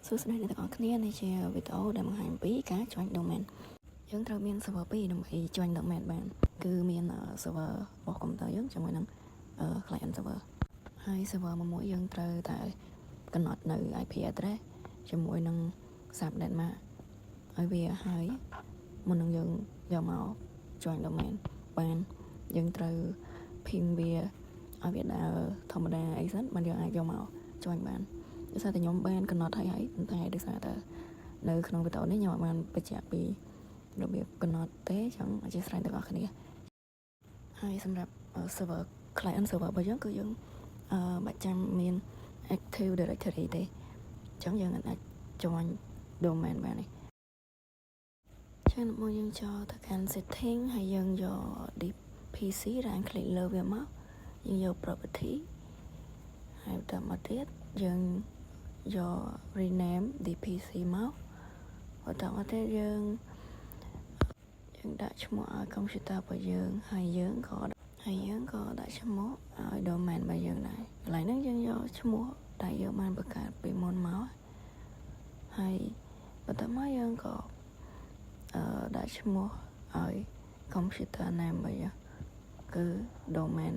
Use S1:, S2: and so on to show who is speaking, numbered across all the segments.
S1: សួស្តីអ្នកទាំងអស់គ្នានេះជាវីដេអូដែលបង្ហាញអំពីការ join domain យើងត្រូវមាន server 2ដើម្បី join domain បានគឺមាន server របស់ computer យើងជាមួយនឹង client server ហើយ server មួយមួយយើងត្រូវតែកំណត់នៅ IP address ជាមួយនឹង subnet mask ឲ្យវាហើយមុននឹងយើងយកមក join domain បានយើងត្រូវ ping វាឲ្យវាដើរធម្មតាអីសិនបានយើងអាចយកមក join បានដោយសារតែខ្ញុំបានកំណត់ហើយហើយប៉ុន្តែដោយសារតែនៅក្នុងវីដេអូនេះខ្ញុំអត់បានបញ្ជាក់ពីរបៀបកំណត់ទេចឹងអធ្យាស្រ័យទាំងអស់គ្នាហើយសម្រាប់ server client server របស់យើងគឺយើងអឺបាច់ចាំមាន Active Directory ទេចឹងយើងអាច join domain បាននេះចឹងមកយើងចូលទៅកាន់ setting ហើយយើងយក This PC right click លើវាមកយើងយក property ហើយបន្តមកទៀតយើងយក rename This PC មកបន្តមកទៀតយើងយើងដាក់ឈ្មោះឲ្យ computer របស់យើងហើយយើងក៏ហើយយើងក៏ដាក់ឈ្មោះឲ្យ domain របស់យើងដែរកន្លែងហ្នឹងយើងយកឈ្មោះដែលយើងបានបង្កើតពីមុនមកហើយបន្តមកយើងក៏អឺដាក់ឈ្មោះឲ្យ computer name របស់យើងគឺ domain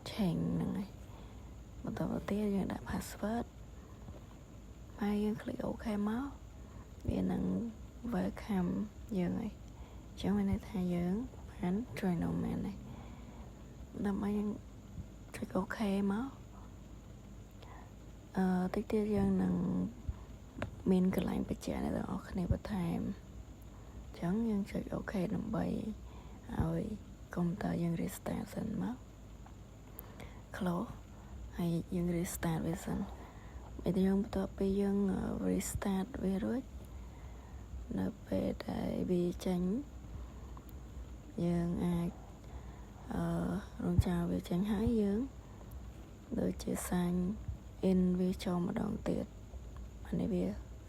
S1: change ហ្នឹងហើយបន្តទៅទៀតយើងដាក់ password ហើយយើង click OK មកវានឹង welcome យើងហើយអញ្ចឹងមានន័យថាយើងបាន join domain ហើយដើម្បីយើងចុច OK មកអឺតិចទៀតយើងនឹងមានកន្លែងបញ្ជាក់អ្នកទាំងអស់គ្នាបន្ថែមអញ្ចឹងយើងចុច OK ដើម្បីឲ្យកុំព្យូទ័រយើង restart សិនមក close ហើយយើង restart វាសិន ពេលយើងបន្ទាប់ពីយើង restart វារួចនៅពេលដែលវាចេញយើងអាចអឺរងចាំវាចេញហើយយើងដូចជា sign in វាចូលម្ដងទៀតអានេះវា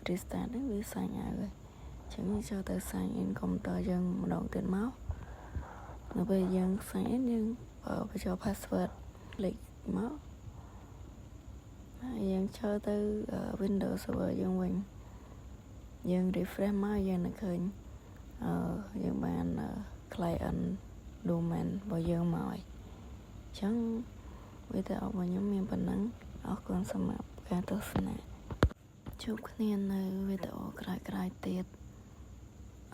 S1: restart ហ្នឹងវា sign out ហើយអញ្ចឹងយើងចូលទៅ sign in កុំព្យូទ័រយើងម្ដងទៀតមកនៅពេលយើង sign in យើងបញ្ចូល password លេខមកហើយយើងចូលទៅ Windows Server យើងវិញយើង refresh មកយើងនឹងឃើញអឺយើងបាន client domain របស់យើងមកហើយអញ្ចឹងវីដេអូរបស់ខ្ញុំមានប៉ុណ្ណឹងអរគុណសម្រាប់ការទស្សនាជួបគ្នានៅវីដេអូក្រោយៗទៀត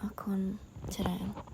S1: អរគុណច្រើន។